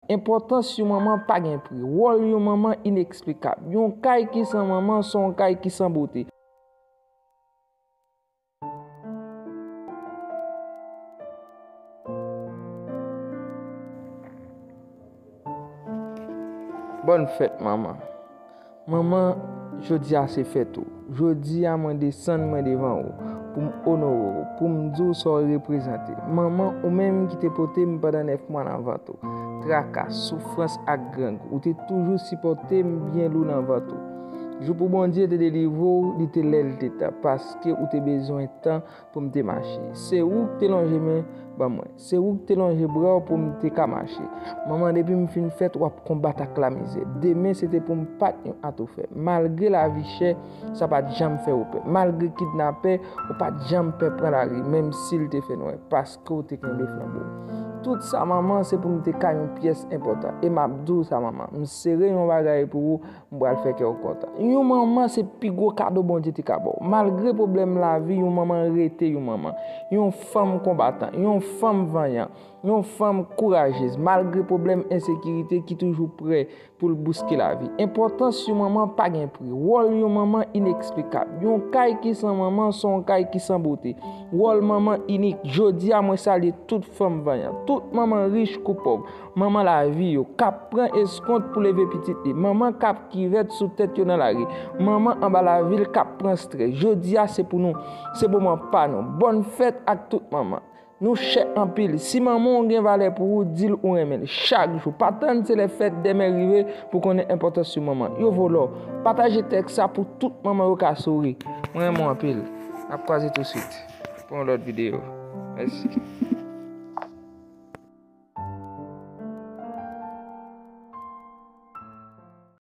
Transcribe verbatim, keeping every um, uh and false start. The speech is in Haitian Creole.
Enpòtans yon manman pa gen pri. Wòl yon manman ineksplikab. Yon kay ki san manman se yon kay ki san bote. Bòn fèt, manman. Manman, jodi a se fèt ou. Jodi a mwen desann mwen devan ou pou m onore w, pou m di w sa w reprezante. Manman, ou menm ki te pote m pandan nèf mwa nan vant ou. Traka, soufrans ak grangou, ou te toujou sipòte m byen lou nan vant ou. Jou pou Bondye te delivre w, li te lè l te tan, paske ou te bezwen tan pou m te mache. Se ou k te lonje men ban mwen. Se ou k te lonje bra w pou m te ka mache. Manman, depi m fin fèt, w ap konbat ak lamizè. Demen, se te pou m pa t yon atoufè. Malgre lavi chè, sa pa t janm fè w pè. Malgre kidnapè, ou pa t janm pè pran lari, menm si l te fè nwè, paske w te kenbe flanbo. Tout sa, manman, se pou m te ka yon pyès enpòtan. E m ap di w sa, manman, m sere yon bagay pou ou, m pral fè kè w kontan. Yon manman se pi gwo kado Bondye te ka ba w. Malgre pwoblèm lavi, yon manman rete yon manman. Yon fanm konbatan, yon fanm vanyan, yon fanm kourajez, malgre pwoblèm ensekirite ki toujou prè pou l bouske lavi. Enpòtans yon manman pa gen pri. Wòl yon manman ineksplikab. Yon kay ki san manman se yon kay ki san bote. Wòl manman inik. Jodi a, mwen salye tout fanm vanyan, tout manman rich kou pòv, manman lavi yo, k ap pran eskont pou leve pitit li, manman k ap kivèt sou tèt yo nan lari, manman anba lavil k ap pran strès. Jodi a, se pou nou, se moman pa nou. Bòn fèt ak tout manman. Nou chè anpil. Si manman w gen valè pou ou, di l ou renmen l chak jou. Pa tann se lè fèt dèmen rive pou konnen enpòtans yon manman. Yo vo lò. Pataje tèks sa pou tout manman yo ka souri. Mwen renmen w anpil. N ap kwaze tousuit pou yon lòt videyo. Mèsi.